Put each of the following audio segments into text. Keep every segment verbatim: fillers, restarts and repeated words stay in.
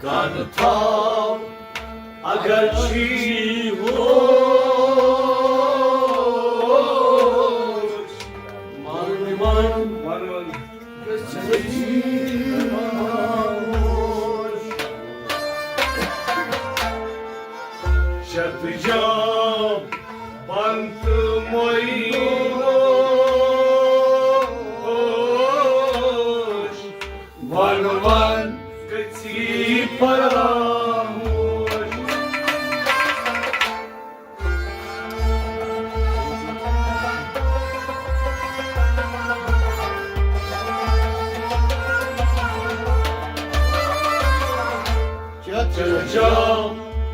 کن تھاو اگر چھی ہوش، من من، من من، گژھی خاموش۔ شت جام بنت مئی ہوش، ون ون گژھی فراموش۔ چچا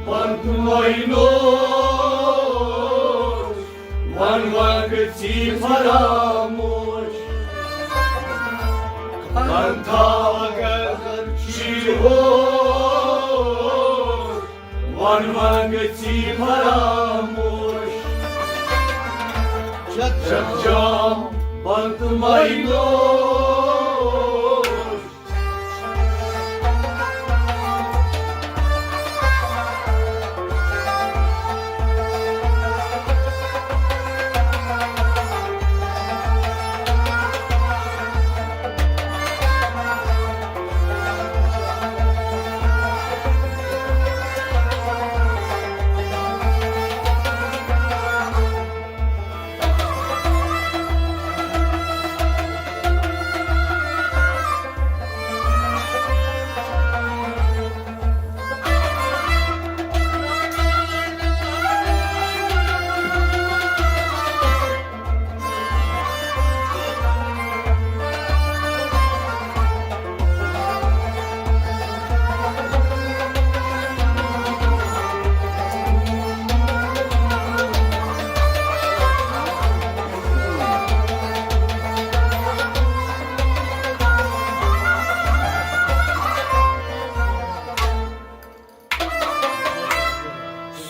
بنت مئی ہوش، ون ون گژھی فراموش۔ کن تھاو اگر چھی ہوش، ون ون گژھی فراموش۔ چچا بنت مئی ہوش۔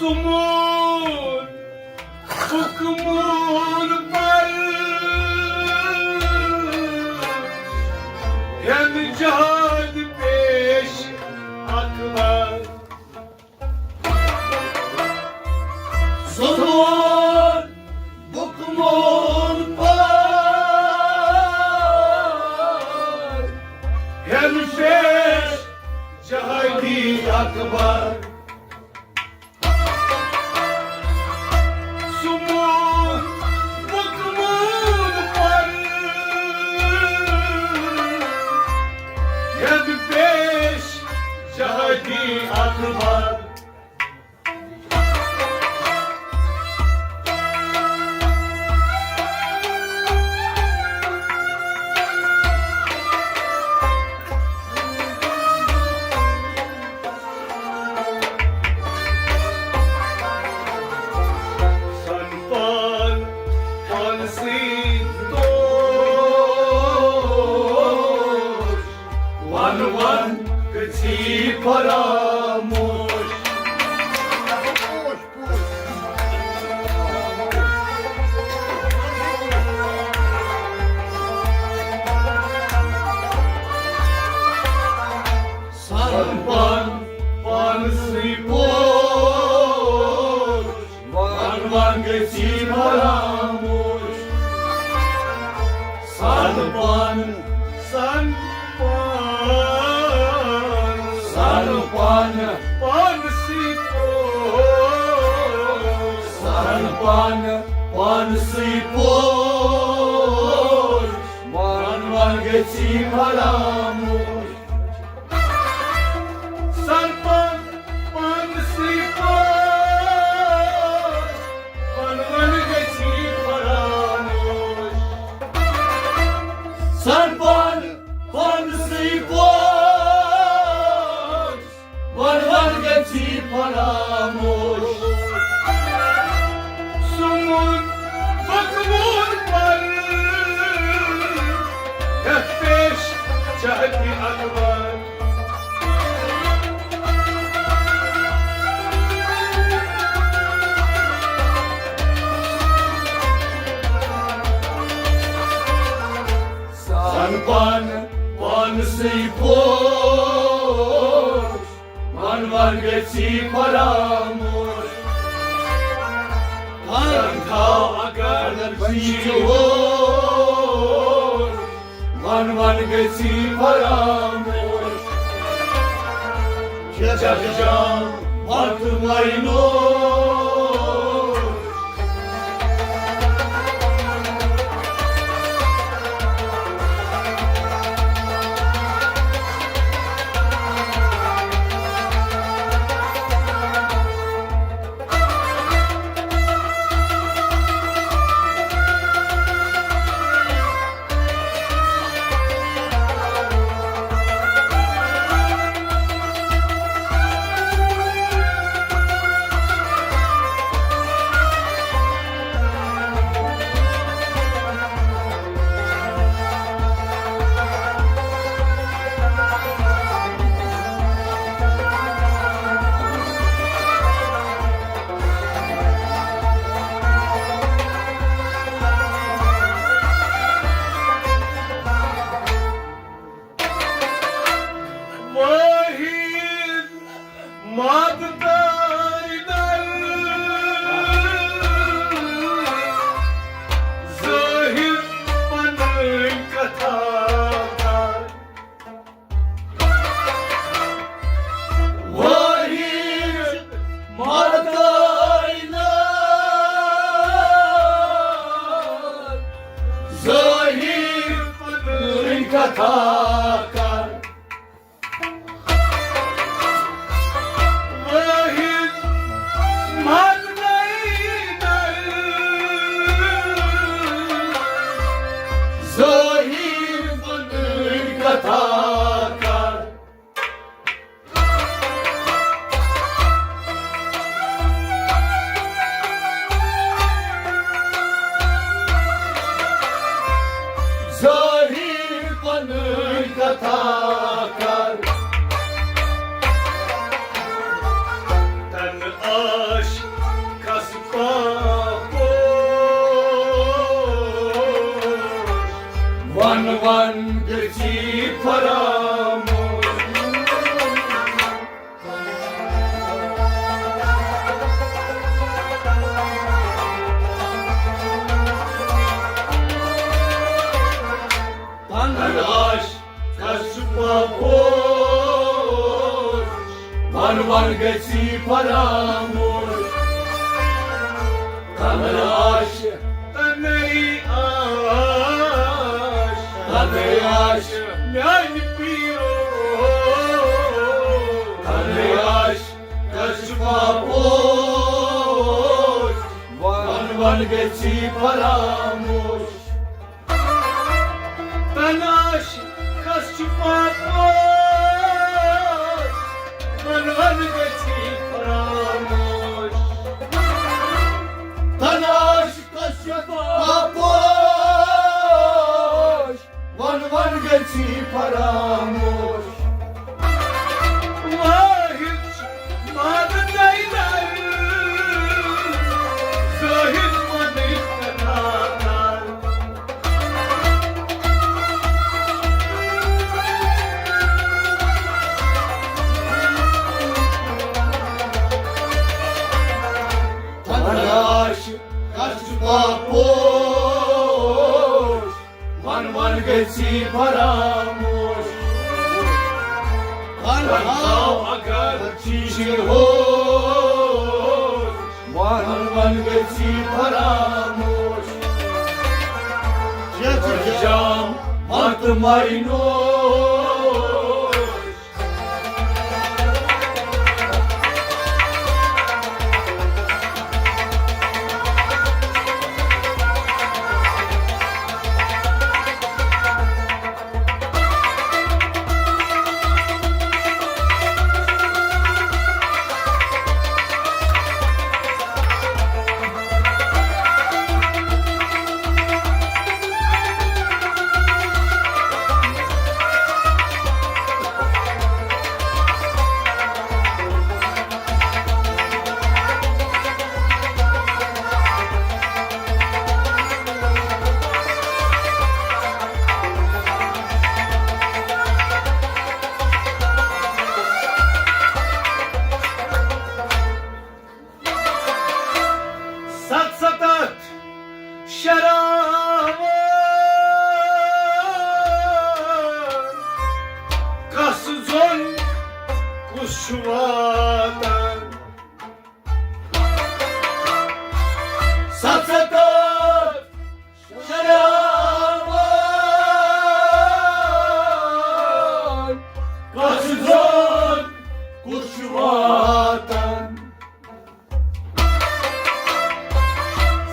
سمون حکمون پر ہن جہاد پیش اکبر۔ سمون حکمون پر ہن پیش جہادی اکبر۔ سمون حکمون پر ہن پیش جہادی اکبر۔ سن پان پانسٕے دوش، ون ون گژھی فراموش۔ سن پان پانسٕے پوش، ون ون گژھی فراموش۔ سن پان، سن پان، سن پان پانسٕے پوش، سن پان پانسٕے پوش، ون ون گژھی فراموش۔ سن پان پانسٕے پوش، ون ون گژھی فراموش۔ سن پان پانسٕے پوش، ون ون گژھی فراموش۔ سمون حکمون پر ہیتھ پیش جہادی اکبر۔ سن پان پانسٕے پوش، وَن وَن گژھی فراموش۔ وَن تھاو اگر وٕنہِ چھِ ہور۔ وَن وَن گژھی فراموش۔ چچا جان مَتہٕ ماینوش۔ واحد مادٕ تٲرۍ نر، ظٲہِر پنٕنۍ کتھا کر۔ واحد مادٕ تٲرۍ نر، ظٲہِر پنٕنۍ کتھا کر۔ واحد ماننے در، ظٲہِر پنٕنۍ کتھا کر۔ ظٲہِر پنٕنۍ کتھا کر۔ تن آش کس پاپوش۔ وَن وَن گژھی فراموش۔ تن آش کس پاپوش۔ وَن وَن گژھی فراموش۔ تن آش، تنے آش، تنے آش، میانہِ پیٖرو۔ تنے آش کس پاپوش۔ وَن وَن گژھی فراموش۔ تن آش کس چھُ پاپوش، وَن وَن گژھی فراموش۔ تن آش کس چھُ پاپوش، وَن وَن گژھی فراموش۔ واحد چھُ مادٕ دینر، ظٲہِر پنٕنۍ کتھا کر۔ تن آش کس چھُ پاپوش، وَن وَن گژھی فراموش۔ وَن تھاو اگر چھِ ہوش، وَن وَن گژھی فراموش۔ چچا جان مَتہٕ ماینوش۔ چھُ واتان۔ ستھ ستھ شراوان، کس زون کُس چھُ واتان؟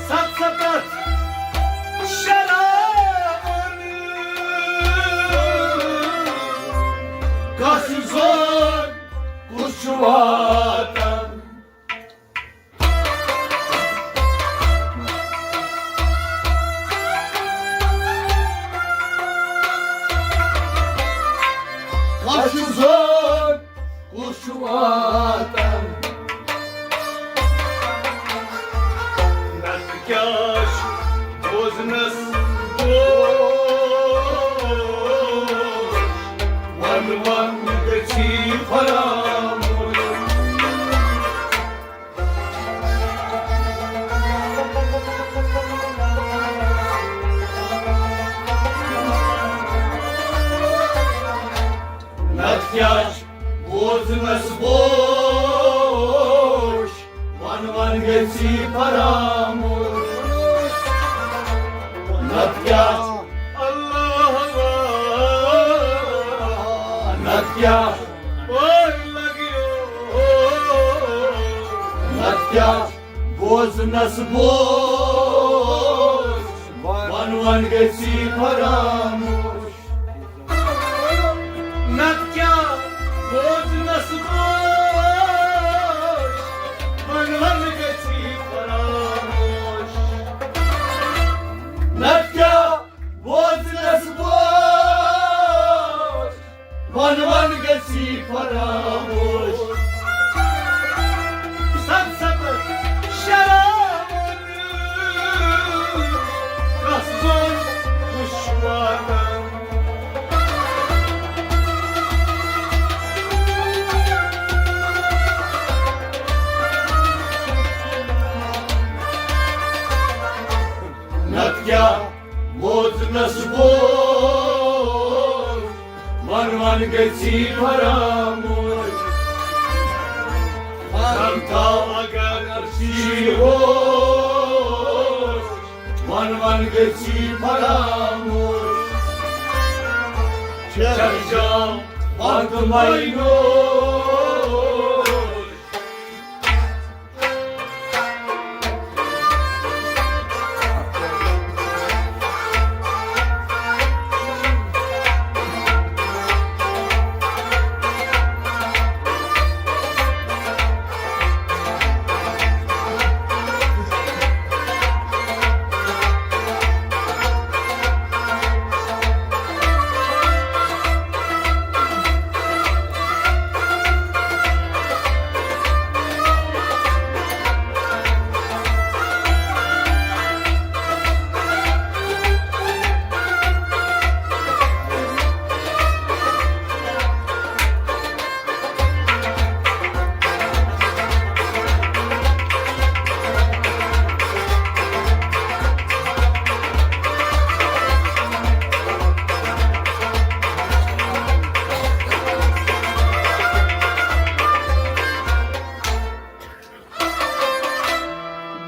ستھ ستھ شراوان، کس زون کُس چھُ واتان؟ کس زون کُس چھُ واتان؟ نتہٕ کیٛاہ چھُ بوزنس بوش؟ ون ون گژھی فراموش۔ نتہٕ کیٛاہ چھُ بوزنس بوش؟ ون ون گژھی فراموش۔ نتہٕ کیٛاہ چھُ؟ اللہ، نتہٕ کیٛاہ چھُ؟ نتہٕ کیٛاہ چھُ؟ بوزنس بوش، ون ون گژھی فراموش۔ نتہٕ کیٛاہ بوزنس بوش، ون ون گژھی فراموش۔ نتہٕ کیٛاہ بوزنس بوش، ون ون گژھی فراموش۔ ستھ ستھ شراوان، کس زون کُس چھُ واتان؟ نتہٕ کیٛاہ بوزنس بوش، ون ون گژھی فراموش۔ غم تھاو اگر شیٖر ہوش، ون ون گژھی فراموش۔ چکھ جام وقت مینوش۔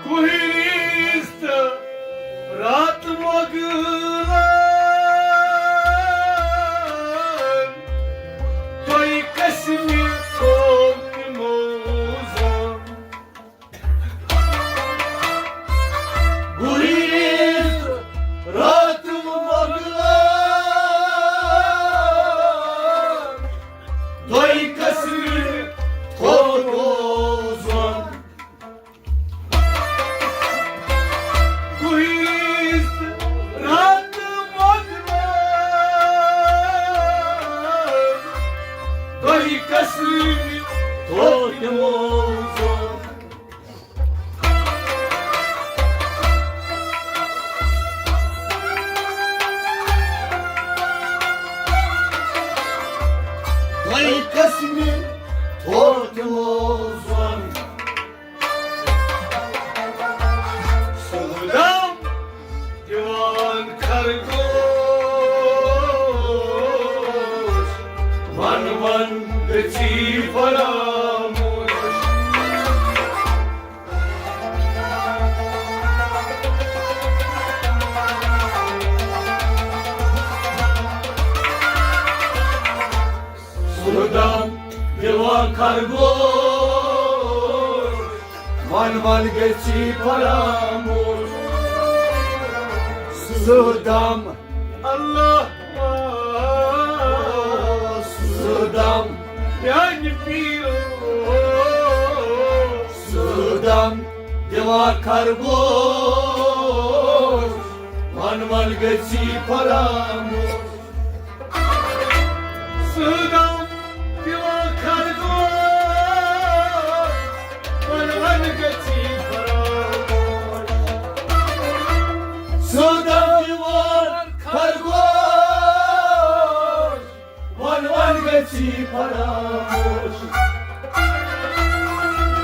گُہِرِس تہٕ راتہٕ مۄغلن، تۄہہِ قسمہِ تھوٚو تِمو زن۔ گُہِرِس تہٕ راتہٕ مۄغلن، تۄہہِ قسمہِ تھوٚو تِمو زن۔ گُہِرِس راتہٕ مۄغلن، تۄہہِ قسمہِ تھوٚو تِمو زن۔ تۄہہِ قسمہِ تھوٚو تِمو زن۔ سُہ دم دِوان خرگوش، ون ون گژھی فراموش۔ سُہ دم دِوان خرگوش، وَن وَن گژھی فراموش۔ سُہ دم اللہ، سُہ دم میانہِ پیٖرو، سُہ دم دِوان خرگوش، وَن وَن گژھی فراموش۔ سُہ دم دِوان خرگوش، وَن وَن گژھی فراموش۔ سُہ دم دِوان خرگوش، وَن وَن گژھی فراموش۔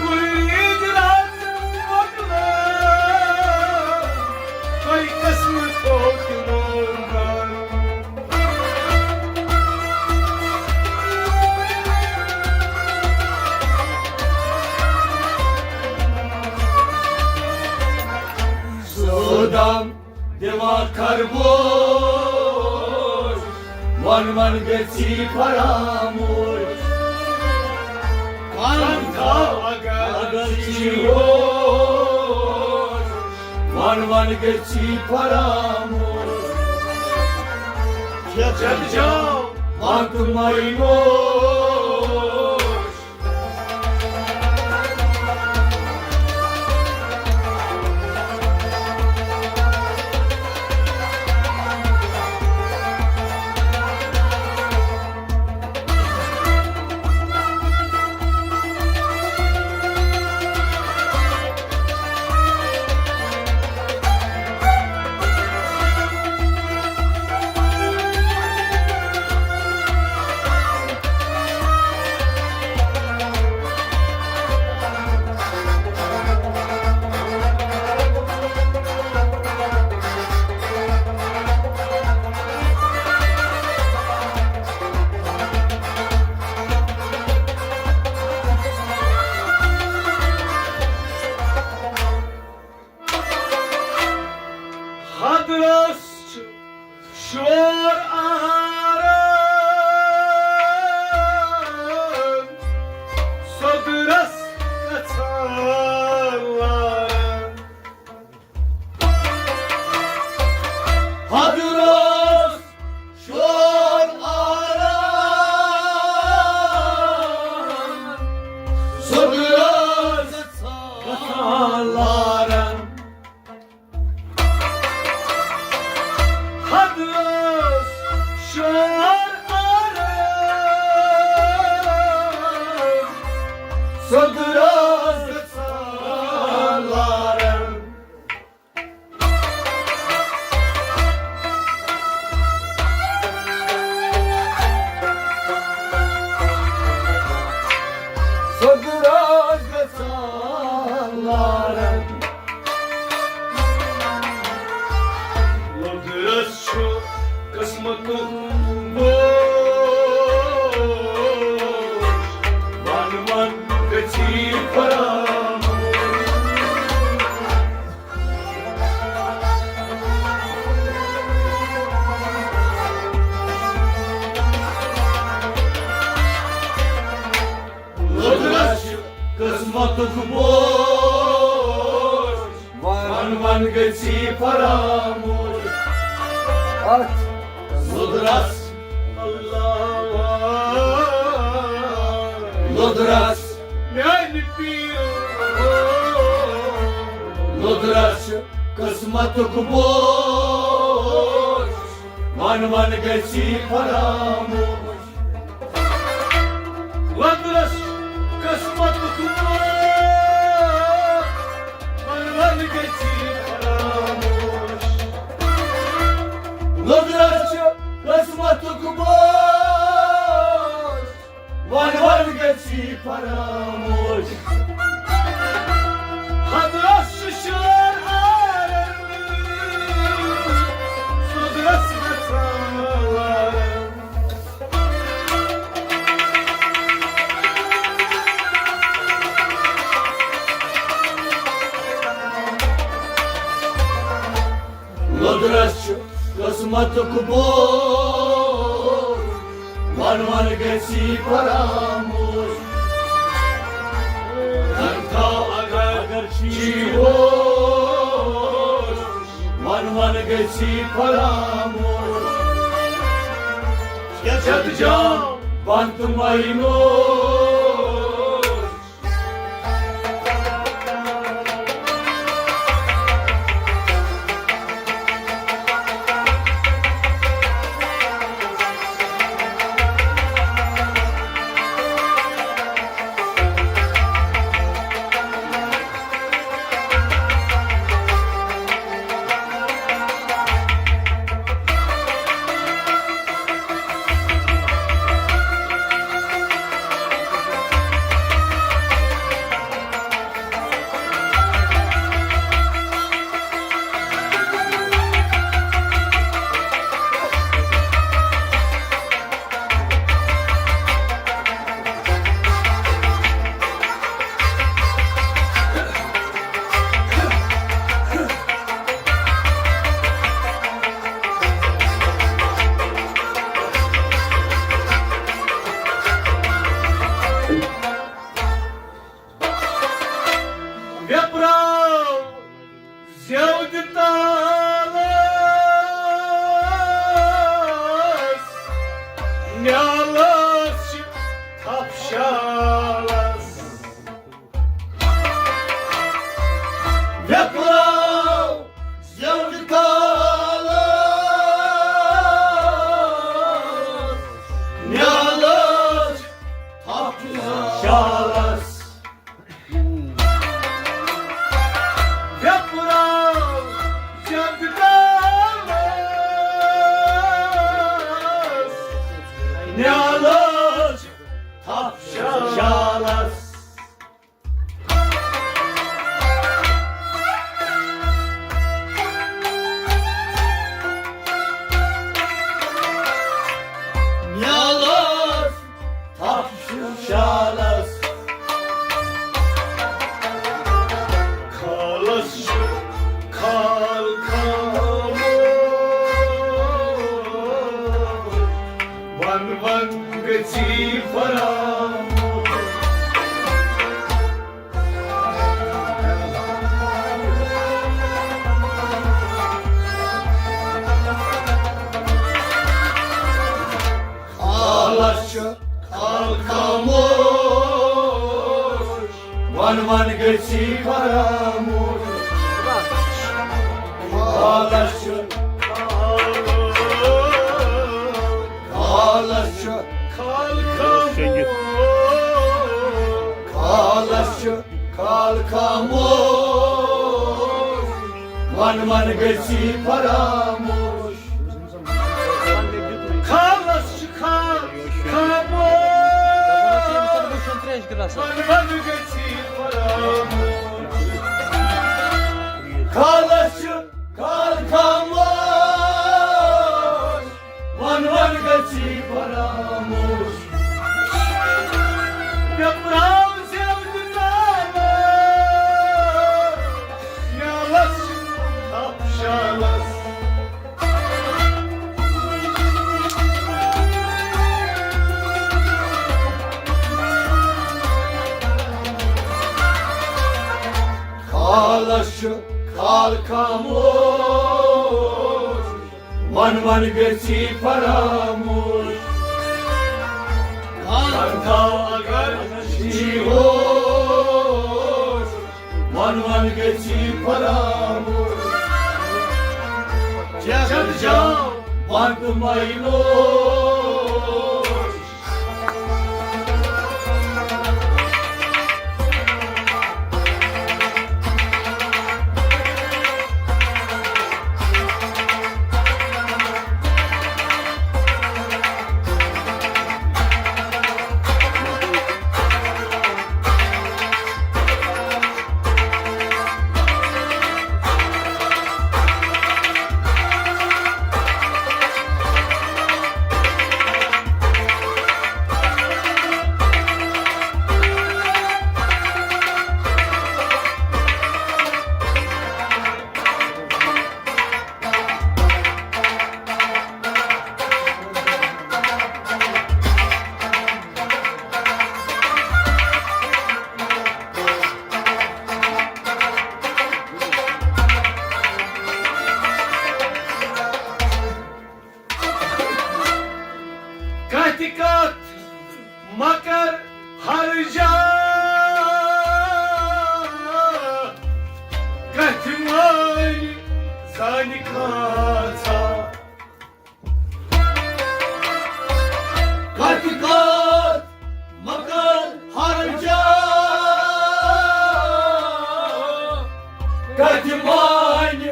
گُلریز رات مۄکلٲو، تۄہہِ قسمہٕ تھوٚو تِمو گَرٕ۔ سُہ دم دِوان خرگوش، وَن وَن گژھی فراموش۔ وَن تھاو اگر چی ہوش، وَن وَن گژھی فراموش۔ جگ جاو وقت مایموش۔ حدرس چھُ شور آرام، سوٚدرس گژھان لاران۔ حدرس شور آرام، سوٚدرس گژھان لاران۔ حدرس شور آرام، سوٚدرس گژھان لاران۔ سوٚدرس گژھان لاران۔ لوٚدرس چھُ قسمتُک بوج، وَن وَن گژھی فراموش۔ لوٚدرس چھُ قسمتُک بوج، وَن وَن گژھی فراموش۔ اَتھ لوٚدرس، لوٚدرس، میانہِ پیٖرو، لوٚدرس چھُ قسمتُک بوج، وَن وَن گژھی فراموش۔ لوٚدرس قسمتُک بوج، وَن وَن گژھی فراموش۔ لوٚدرس چھُ قسمتُک بوج، وَن وَن گژھی فراموش۔ حدرس چھُ شور آرام، سوٚدرس گژھان لاران۔ اتُک بوج، ون ون گژھی فراموش۔ تنخواہ اگر چھی ہوش، ون ون گژھی فراموش۔ چتھ جام بنت مینوش۔ ویپراو زیو دِ تالس، نیالس چھِ تھپھ شالس۔ ویپراو زیو دِ تالس، نیالس چھِ تھپھ شالس۔ ویپراو زیو دِ تالس، نیالس چھِ تھپھ شالس۔ نیالس تھپھ شالس۔ کھالس چھُ کھال خاموش، ون ون گژھی فراموش۔ کھالس چھُ کھال خاموش، ون ون گژھی فراموش۔ کھالس چھُ، کھالس چھُ کھال خاموش، کھالس چھُ کھال خاموش، ون ون گژھی فراموش۔ کھالس چھُ کھال خاموش، ون ون گژھی فراموش۔ کھالس چھُ کھال خاموش، ون ون گژھی فراموش۔ مےٚ پراو زیو دِ تالس، نیالس چھِ تھپھ شالس۔ کھالس چھُ کھال خاموش، ون ون گژھی فراموش۔ تنخواہ اگر چھی ہوش، ون ون گژھی فراموش۔ چتھ جام بنت مینوش۔ مگر ہر جا کتھ مٲنۍ زانہِ کھاژا۔ کتھ کتھ مگر ہر جا کتھ مٲنۍ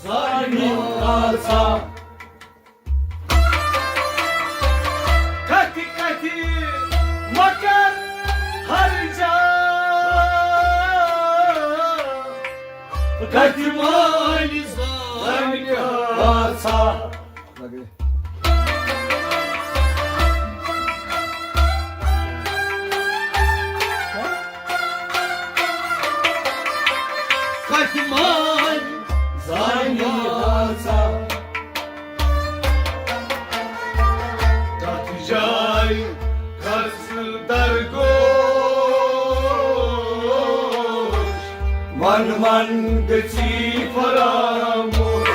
زانہِ کھاژا۔ کتھِ کتھِ مگر ہر جا کتھِ مٲنۍ زانہِ کھاژا۔ کتھِ مٲنۍ زانہِ کھاژا۔ تتھ جایہِ کھژ درگوش، من من گژھی فراموش۔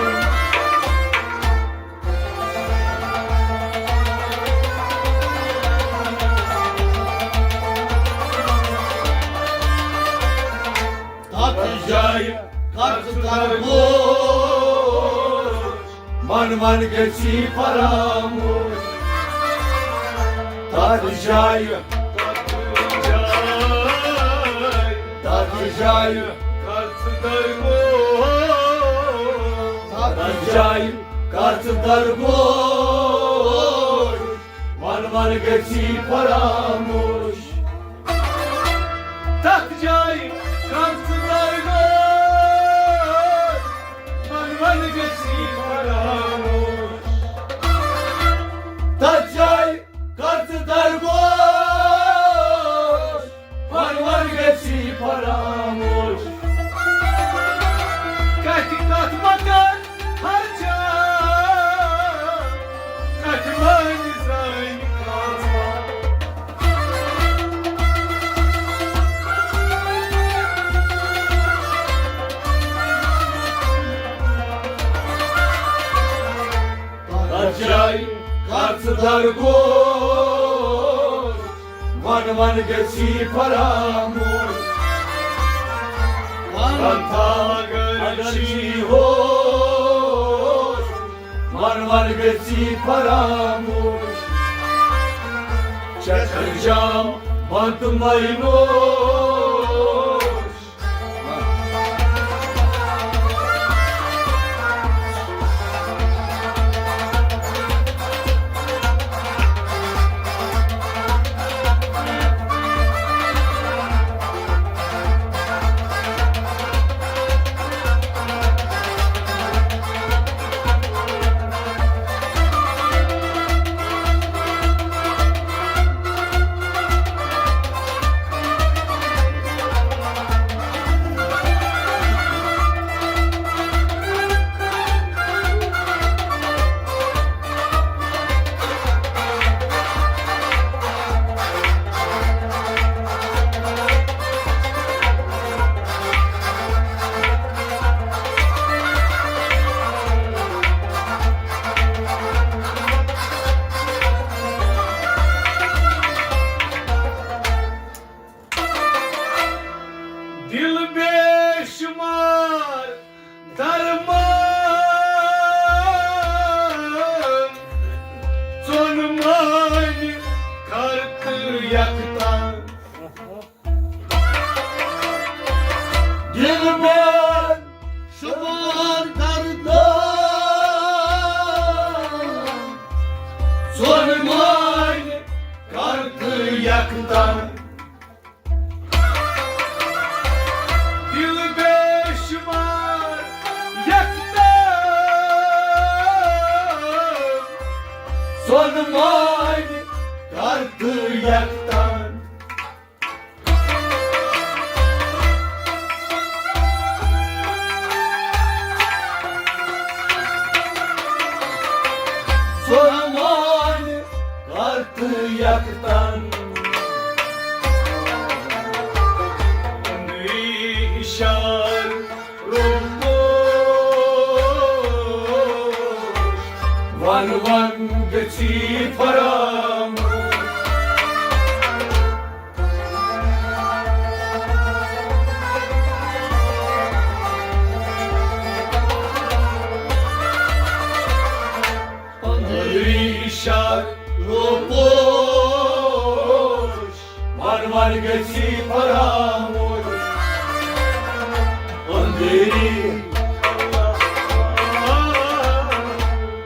تتھ جایہِ کر ژٕ درگوش، من من گژھی فراموش۔ تتھ جایہِ، تتھ جایہِ کر ژٕ درگوش، تتھ جایہِ کر ژٕ درگوش۔ ون ون گژھی فراموش۔ تتھ جایہِ کر ژٕ درگوش، ون ون گژھی فراموش۔ تتھ جایہِ کر ژٕ درگوش، ون ون گژھی فراموش۔ کتھِ کتھ مگر ہر جا کتھِ مٲنۍ زانہِ کھاژا۔ تتھ جایہِ کر ژٕ درگوش، ون ون گژھی فراموش۔ ون تھا اگر چھی ہوش، ون ون گژھی فراموش۔ چکر جام بند مے نوش۔ دل بے شمار درمان، ژۄن مٲنۍ کر تہٕ یکتان۔ دل بے شمار درمان، ژۄن مٲنۍ کر تہٕ یکتان۔ دل بے شمار یکتان، ژۄن مٲنۍ کر تہٕ یکتان۔ ژۄن مٲنۍ کر تہٕ یکتان۔ أنٛدری اشارٕ روٚٹ ون ون گژھی فراموش۔ گژھی فراموش۔ أنٛدری،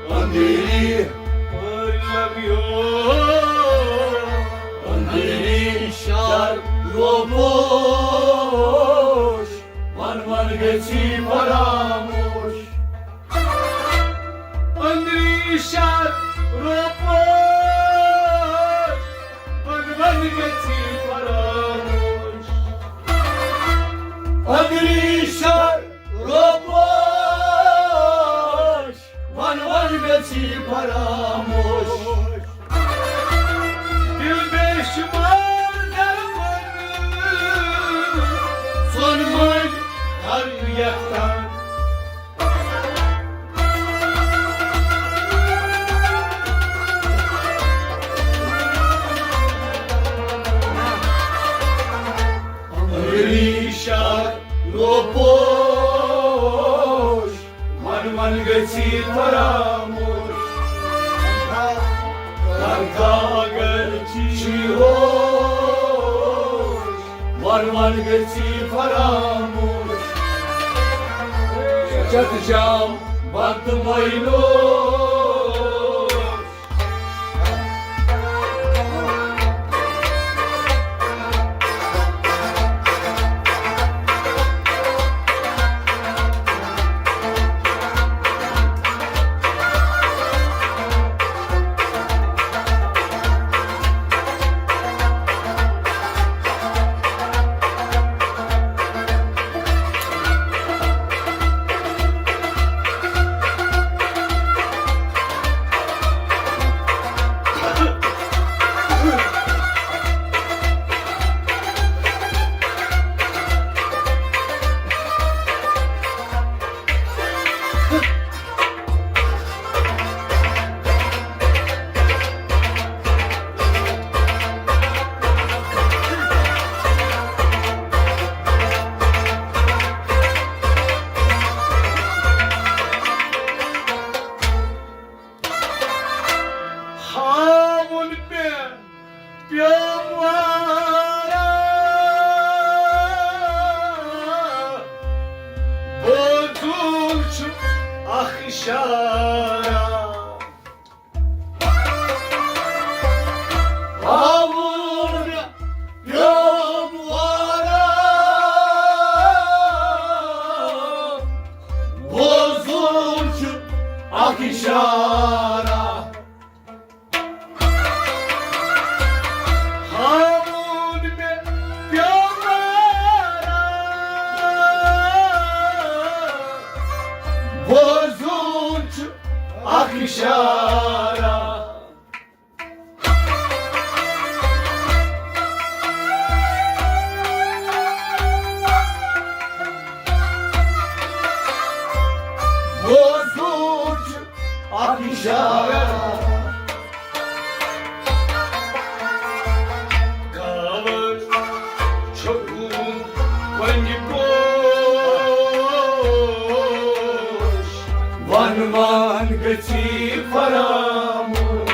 أنٛدری، أنٛدری شر روپوش، ون ون گژھی فراموش۔ أنٛدری شر روپوش، ون ون گژھی فراموش۔ أنٛدری شر روپوش، ون ون گژھی فراموش۔ دل بے شمار دربن، سون مٔنٛزۍ ہر یتھ تام۔ ریشہ روپوش، من من گژھی فراموش۔ لنکا اگر چھی ہوش، من من گژھی فراموش۔ چت جام بند مینوش۔ ہاوُن پے پیوم وارا، بوزُن چھُ اکھ اشارہ۔ ہاوُن پیوم وارا، بوزُن چھُ اکھ اشارہ۔ ہاوُن مےٚ پیوارا، بوزُن چھُ اکھ اشارہ۔ بوزُن چھُ اکھ اشارہ۔ گاوَن چھوٚکُن ونہِ پوش، ون ون گژھی فراموش۔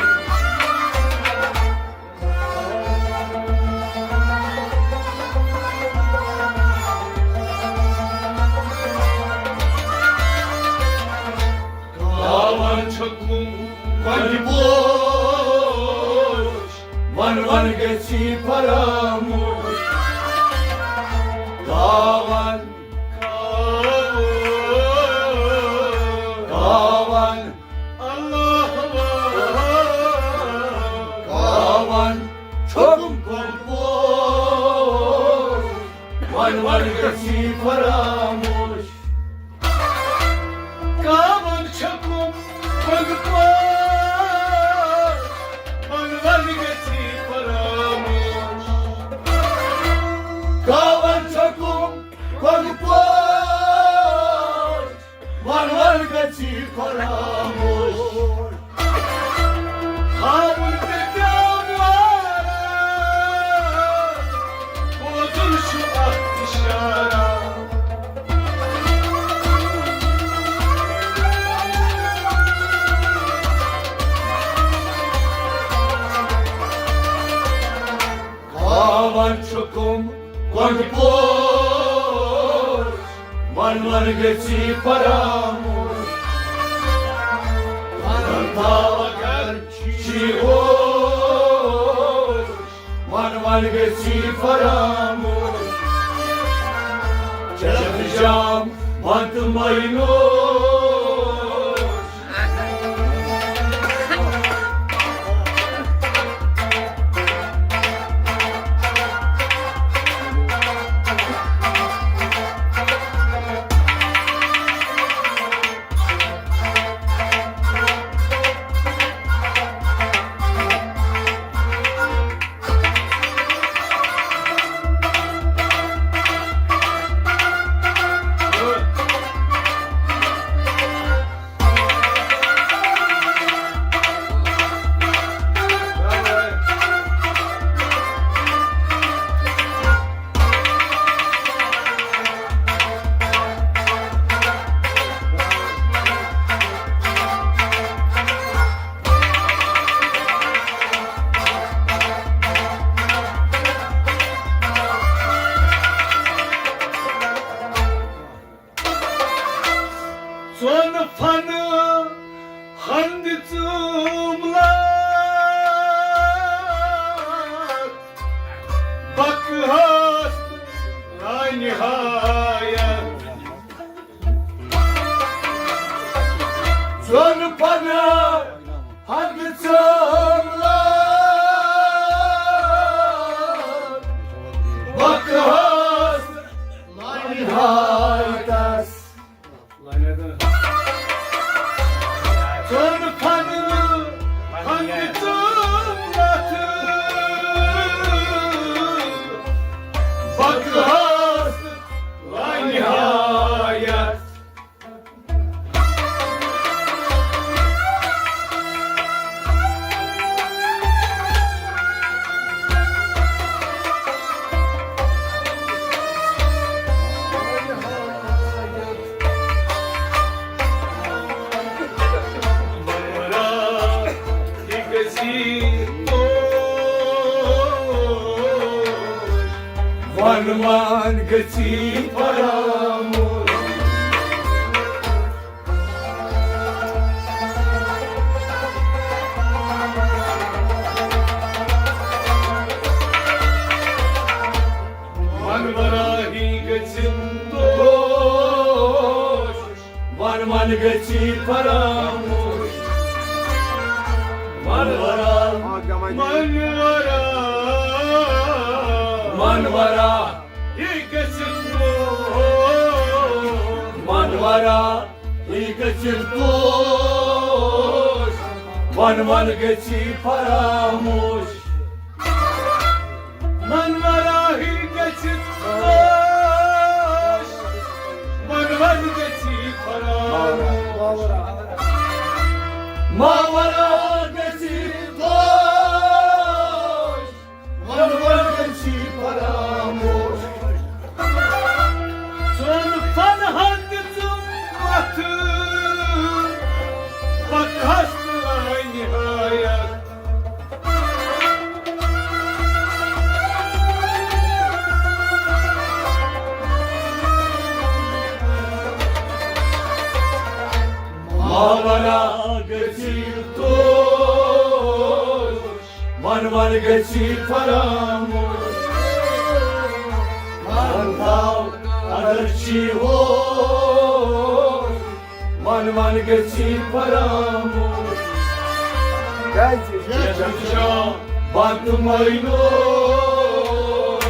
گاوَن چھوٚکُن ونہِ پوش، ون ون گژھی فراموش۔ گاوَن، گاوَن، گاوَن چھوٚکُن ونہِ پوش، ون ون گژھی فراموش۔ گاوَن چھوٚکُن ونہِ پوش، ون ون گژھی فراموش۔ گاوَن چھوٚکُن ونہِ پوش، ون ون گژھی فراموش۔ ہاوُن تہِ پیوارا، بوزُن چھُ اکھ اشارہ۔ وَن چھُ کُم کۄنٛڈ پوش، وَن وَن گٔژھی فراموش۔ وَن تھاو اگر چھی ہوش، وَن وَن گٔژھی فراموش۔ چٮ۪تھ جام وَن تہٕ مَے نوش۔ ژۄن فن ہند ژوٗملہٕ بکہٕ ہست لانہایت۔ ژۄن فن ہند ژوٗملہٕ بکہٕ ہست لانہایتس۔ ژۄن فن ہند ژوٗملہٕ بکہٕ ہست لانہایت۔ وَن وَن گٔژھی فراموش۔ وَن وَراہی گٔژھِتھ دوش۔ وَن وَن گٔژھی فراموش۔ وَن وَرا۔ وَن وَرا۔ وَن وَرا۔ یہِ گٔژھِتھ دوش۔ وَن وَرا۔ یہِ گٔژھِتھ دوش۔ وَن وَن گٔژھی فراموش۔ وَن وَراہی گٔژھِتھ دوش۔ وَن وَن گٔژھی فراموش۔ ماورا گٔژھی دوش۔ وَن وَن گٔژھی فراموش۔ ژۄن فن ہند ژٕ وَتھ، پتہٕ ہست لانہایت۔ ماورا گٔژھی دوش۔ وَن وَن گٔژھی فراموش۔ وَن تھاو اگر چھی ہوش۔ وَن وَن گٔژھی فراموش۔ کیٛازِ؟ یَتھ شام بَتہٕ مَے نوش۔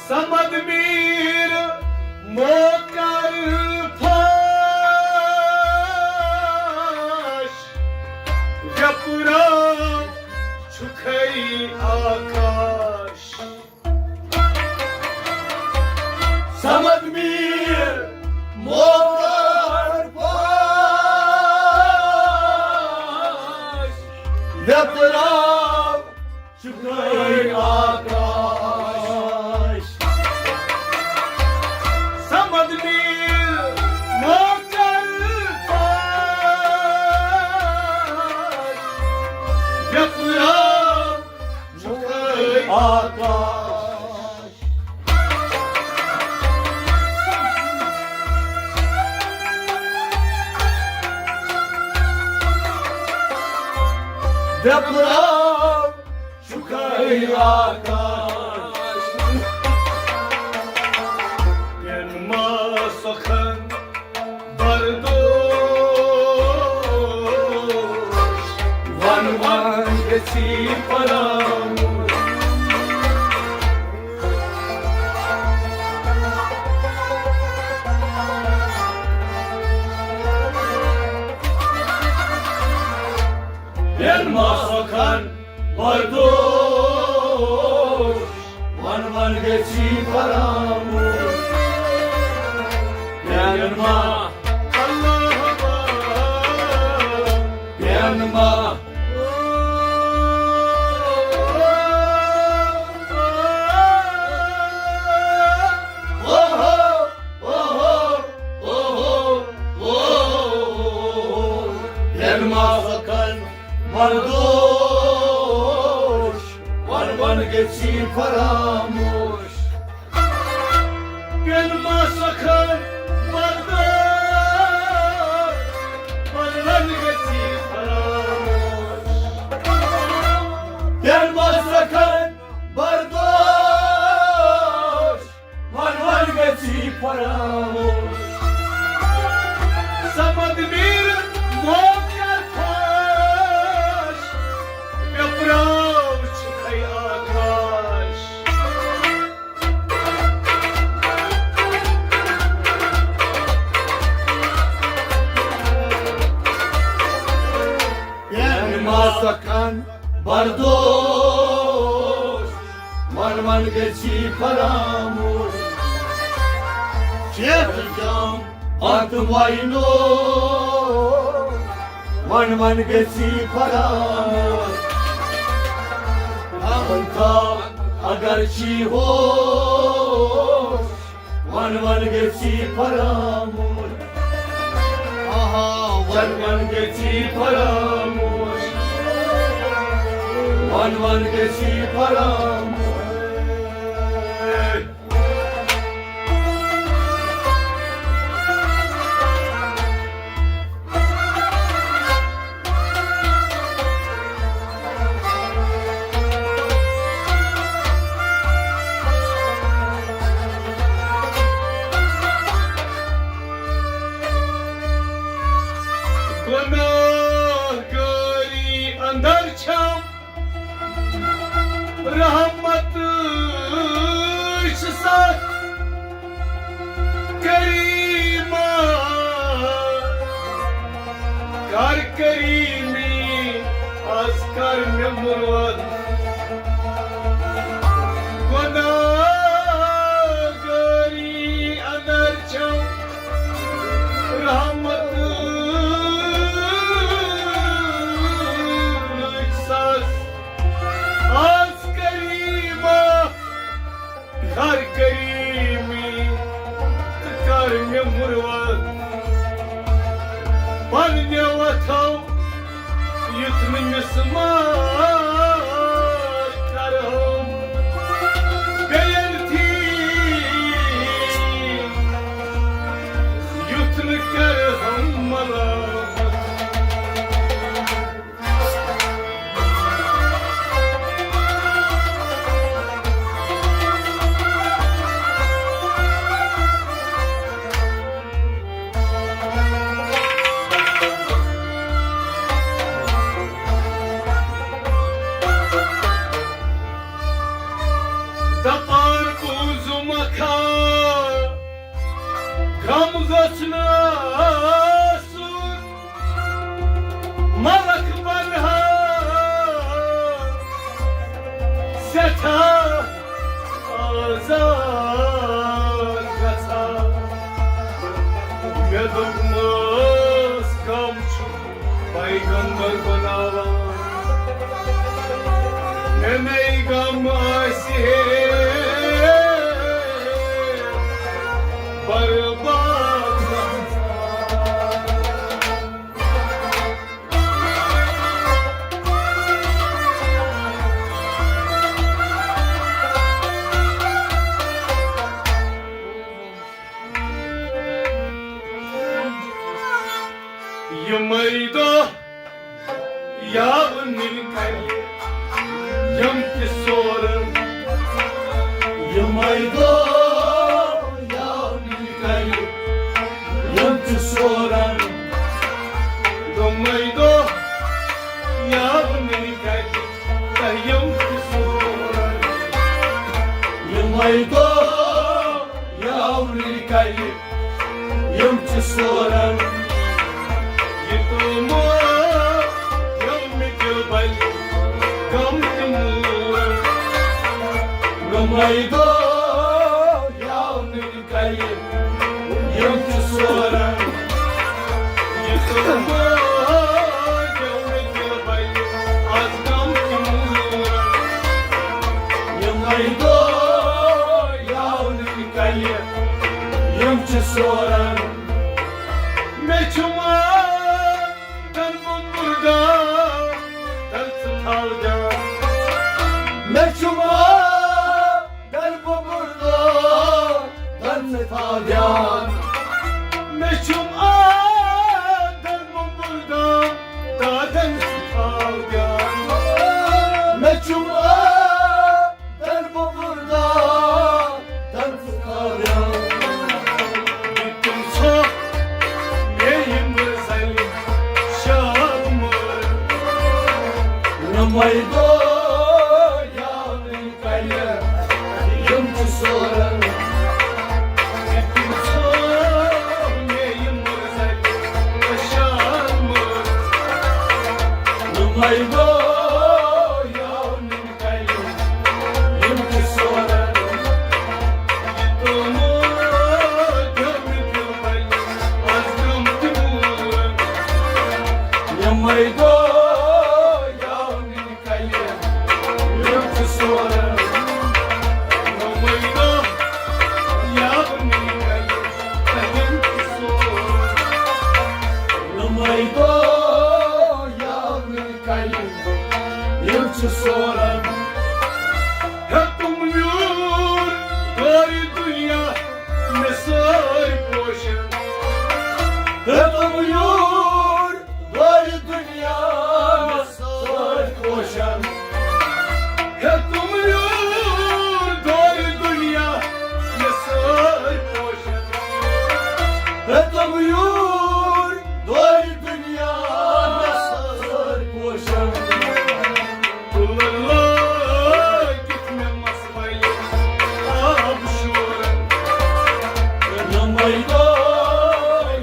صمد میر موکر پھاش، ویپراو چھُکھے آکاش۔ صمد میر موکر پھاش، ویپراو چھُکھے آکاش۔ صمد میر موکر پھاش، ویپراو چھُکھے آکاش۔ ویپراو چھُکھے آکاش۔ پٮ۪ن ما سۄکھن بردوش، وَن وَن گژھی فراموش۔ پٮ۪ن ما سۄکھن بردوش، وَن وَن گژھی فراموش۔ پٮ۪ن ما، اللہ اکبر، پٮ۪ن ما۔ اوہو، اوہو، اوہو، اوہو، پٮ۪ن ما سۄکھن بردوش، وَن وَن گژھی فراموش۔ پٮ۪ن ما سۄکھن بردوش، وَن وَن گژھی فراموش۔ پٮ۪ن ما سۄکھن بردوش، وَن وَن گژھی فراموش۔ صمد میر موکر پھاش، ویپراو چھُکھے آکاش۔ پٮ۪ن ما سۄکھن بردوش، وَن وَن گژھی فراموش۔ شیخ جام اتھ وینو، وَن وَن گژھی فراموش۔ امن تھا اگر چی ہوش، وَن وَن گژھی فراموش۔ آہا، وَن وَن گژھی فراموش۔ وَن وَن گژھی فراموش۔ گناہگاری اندر چھم، رحمت چھِ سخ کریمہ، کر کریمی، از کر مےٚ مُروت۔ گناہگاری اندر چھم، رحمت سخ، از کریمہ، کر کریمی تہٕ کر مےٚ مُروت۔ پننیو اتھو یُتھ نہٕ مسمار کرہم، بیٚین تھی یُتھ نہٕ کرہم ملامت۔ دپان بوٗزُم گوٚژھ نہٕ آسُن ملک بنہٕ ہا سٮ۪ٹھاہ آزار گژھان۔ مےٚ دوٚپمَس، کم چھُ پیغمبر بناوان؟ مےٚ نَے غم آسہِ ہے برباد گژھان۔ یِمے دۄہ یاونٕنۍ کَرِ یِم تہِ سورن۔ یِمے دۄہ یاونٕنۍ کَرِ یِم تہِ سورن۔ یِمے دۄہ یاونٕنۍ کَرِ تۄہہِ یِم تہِ سورن۔ یِمے دۄہ یاونٕنۍ کَرِ یِم تہِ سورن۔ یہِ تِمو یِم مےٚ دِل بَلہِ غم تہِ مور۔ یِمے دۄہ یاونٕنۍ کَرِ یِم تہِ سورن۔ یہِ تِمو یِم مےٚ دِل بَلہِ آز غم تہِ مور۔ یِمے دۄہ یاونٕنۍ کَرِ یِم چھِ سورن۔ مےٚ چھُ ماں تن بُبُر دان، تن ژٕ تھاو دیان۔ مےٚ چھُ ماں تن بُبُر دان، تن ژٕ تھاو دیان۔ مےٚ چھُ ماں تن بُبُر دان، دادن ژٕ تھاو دیان۔ مےٚ چھُ ماں تن بُبُر دان، تن ژٕ تھاو دیان۔ یہِ تِم ژھۄ مےٚ یِم زَلہِ شال مٲر۔ نَمَے دۄہ یاونٕے کَلہِ یِم چھِ سورن۔ یہِ تِم ژھۄ مےٚ یِم زَلہِ شال مٲر۔ نَمَے دۄہ یاونٕے یِم تہِ سورن۔ یہِ تِمو دیُت دِل بَلہِ آز غم تہِ مور۔ یِمَے دۄہ یاونٕے کَلہِ یِم تہِ سورن۔ یِمَے دۄہ یاونٕے کَلہِ یِم تہِ سورن۔ یِمَے دۄہ یاونٕے کَلہِ یِم چھِ سورن۔ ہیوٚتُم یوٗر دورِ دُنیا مےٚ سٲرۍ پوشن۔ ہیوٚتُم یوٗر دورِ دُنیا مےٚ سٲرۍ پوشن۔ ہیوٚتُم یوٗر دورِ دُنیا مےٚ سٲرۍ پوشن۔ ہیوٚتُم یوٗر دورِ دُنیا مےٚ سٲرۍ پوشن۔ پُلہٕ لٲگِتھ مےٚ مَس وَلہِ آب شورن۔ یِمَے دۄہ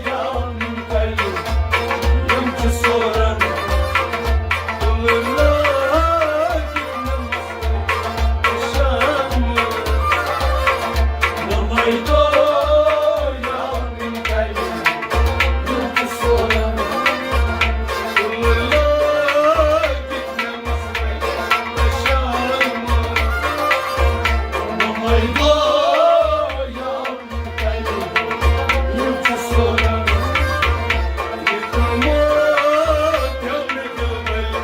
یاونٕے کَلہِ یِم چھِ سورن۔ پُلہٕ لٲگِتھ مےٚ مَس وَلہِ شام۔ یِمَے دۄہ یاونٕے کَلہِ یِم چھِ سورن۔ پُلہٕ لٲگِتھ مےٚ مَس وَلہِ شام۔ یِمَے دۄہ یاونٕے کَلہِ یِم چھِ سورن۔ یہِ تِمو دیُت دِل بَلہِ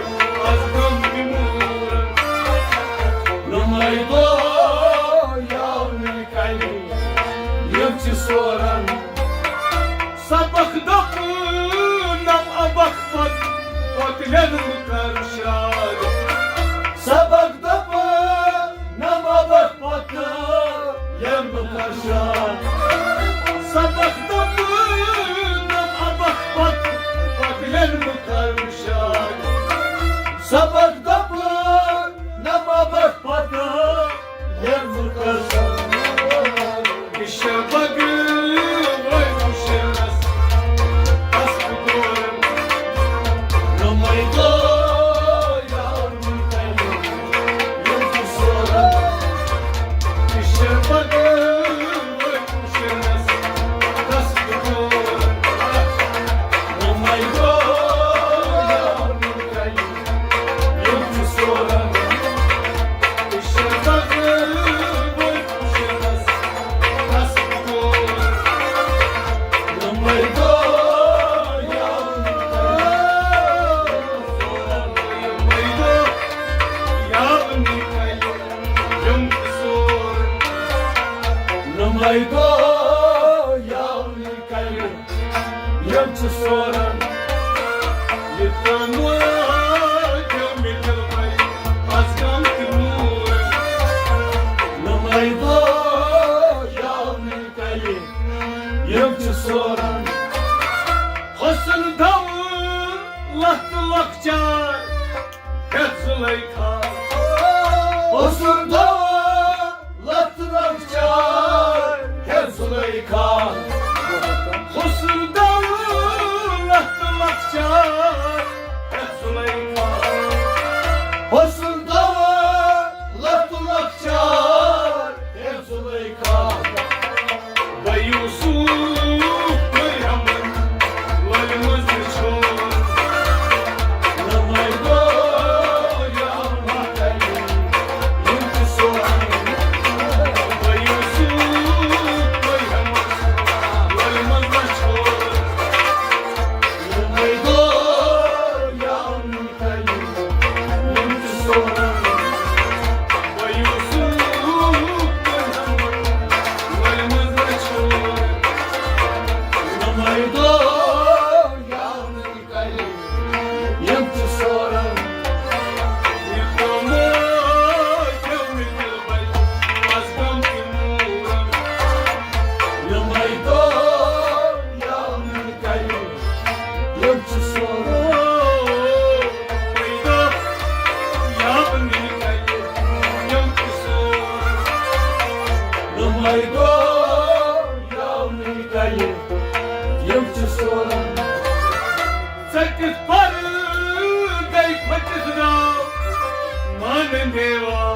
آز غم تہِ مورن۔ یِمَے دۄہ یاونٕے کَلہِ یِم چھِ سورن۔ سبق دَپہٕ نَم اَبَکھ پَتہٕ، پَتہٕ لٮ۪نہٕ بہٕ کَرٕ شاد۔ سبق دَپہٕ نَم اَبَکھ پَتہٕ لٮ۪نہٕ بہٕ کَرٕ شاد۔ سبق دَپہٕ نَم اَبَکھ پَتہٕ، پَتہٕ لٮ۪نہٕ بہٕ کَرٕ شاد۔ سبق دَپہٕ نَم اَبَکھ پَتہٕ یِم تہِ سورن۔ یہِ شبق وۄنۍ پیدو یاونی کلہِ یِم چھِ سورن۔ یہِ تامو دیو مےٚ دِل وَے از غم تہِ موٗر۔ نمٲے دو یاونی کلہِ یِم چھِ سورن۔ حسن دولت لۄکچار ہیٚتھ زُلیخا۔ حسن دولت لۄکچار ہیٚتھ زُلیخا۔ حسن دولت لۄکچار ہیٚتھ زُلیخا۔ حسن دولت لۄکچار ہیٚتھ زُلیخا۔ بہٕ یوٗسُف برہمن لۄلہِ منٛز وٕچھو۔ نمٲے دو یا مۄکلہِ یِم تہِ سورن۔ بہٕ یوٗسُف برہمن لۄلہِ منٛز وٕچھو۔ نمٲے دو یا یِم چھِ سورن۔ پیدا یاونی کلہِ یِم چھِ سورن۔ نمٲے دو یاونی کلہِ یِم چھِ سورن۔ ژٔٹِتھ پردے پھٔٹِتھ درٛاو مانہٕ دیوا۔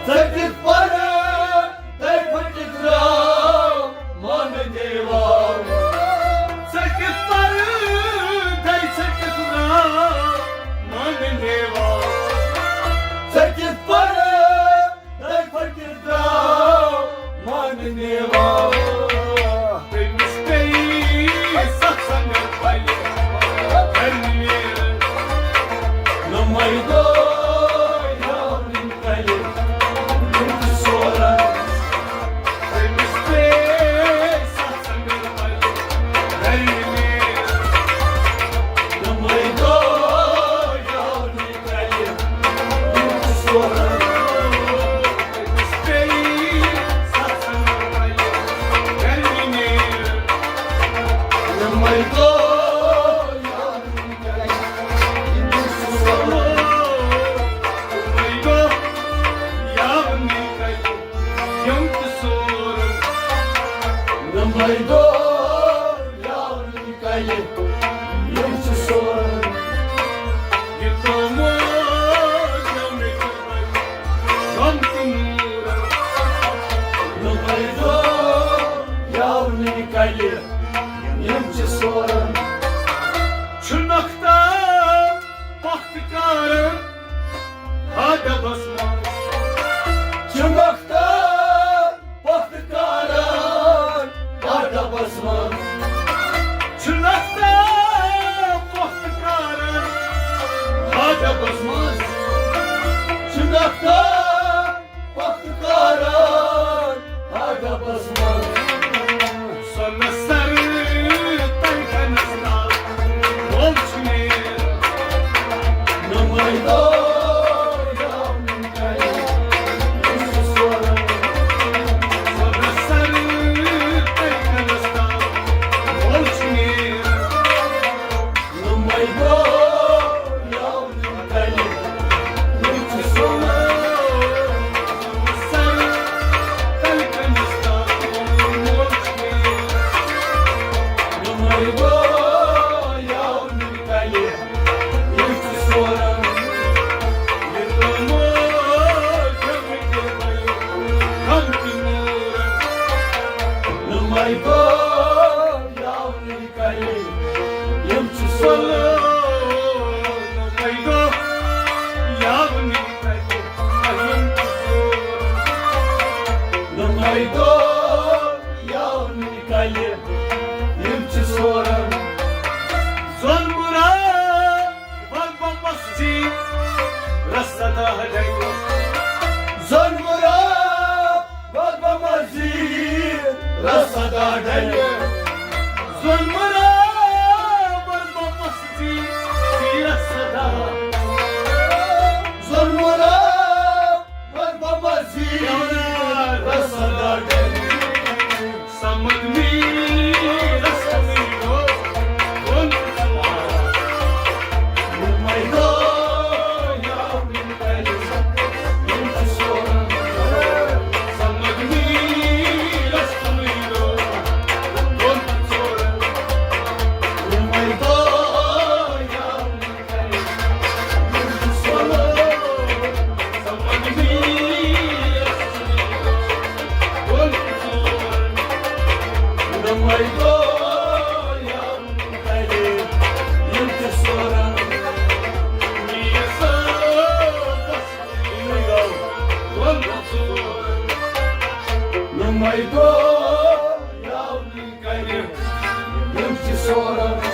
ژٔٹِتھ پردے پھٔٹِتھ درٛاو مانہٕ دیوا۔ ژٔٹِتھ پردے ژٔٹِتھ درٛاو مانہٕ دیوا۔ ژٔٹِتھ پردے پھٔٹِتھ درٛاو مانہٕ دیوا۔ تٔمِس پیٚیہِ ستھ سنگت پھلہِ گرِ نیرٕ۔ نمٲے دو یاونی کلہِ یِم چھِ سورن۔ تٔمِس پیٚیہِ ستھ سنگت پھلہِ گرِ نیرٕ۔ نمٲے دو یاونی کلہِ یِم چھِ سورن۔ نمٲے دو یاونی کلہِ یِم چھِ سورن۔ یہِ تامو دیو مےٚ دِل وَے غم تہِ موٗرن۔ نمٲے دو یاونی کلہِ یِم چھِ سورن۔ چھُ نۄختہٕ پۄختہٕ کارن ادبس منٛز۔ چھُ نۄختہٕ پۄختہٕ کارن ادبس منٛز۔ چھُ نۄختہٕ پۄختہٕ کارن ادبس منٛز۔ چھُ نۄختہٕ پۄختہٕ کارن ادبس منٛز۔ سۄنہٕ سر تلکنس تل وول چھُ مےٚ۔ نمٲے دو یاونی کلہِ یِم چھِ سورن۔ سۄنہٕ سر تلکنس تل وول چھُ مےٚ۔ نمٲے دو یاونی کلہِ یِم چھِ سورن۔ سر تلکنس تل وول چھُ مےٚ۔ نمٲے دو یاونی کلہِ یِم چھِ سورن۔ یہِ تامو دیو مےٚ دِل وَے غم تہِ موٗرن۔ نمٲے دو یاونی کلہِ یِم چھِ سورن۔ نمٲے دو یاونی کلہِ یِم چھِ سورن۔ نمٲے دو یاونی کلہِ یِم چھِ سورن۔ زۄن مراد ول بمس جی رسد ہڈے۔ زۄن مراد ول بمس جی صدا ڈلہِ۔ ظلمہٕ رٲوَس بہٕ مستی سیٖرَس صدا۔ ظلمہٕ رٲوَس بہٕ مستی سیٖرَس صدا ڈلہِ۔ سمجھ میٖرَس میٖرو، ووٚن ژٕ۔ نمائی دو یاونی کرِ، یِم چھِ سورن۔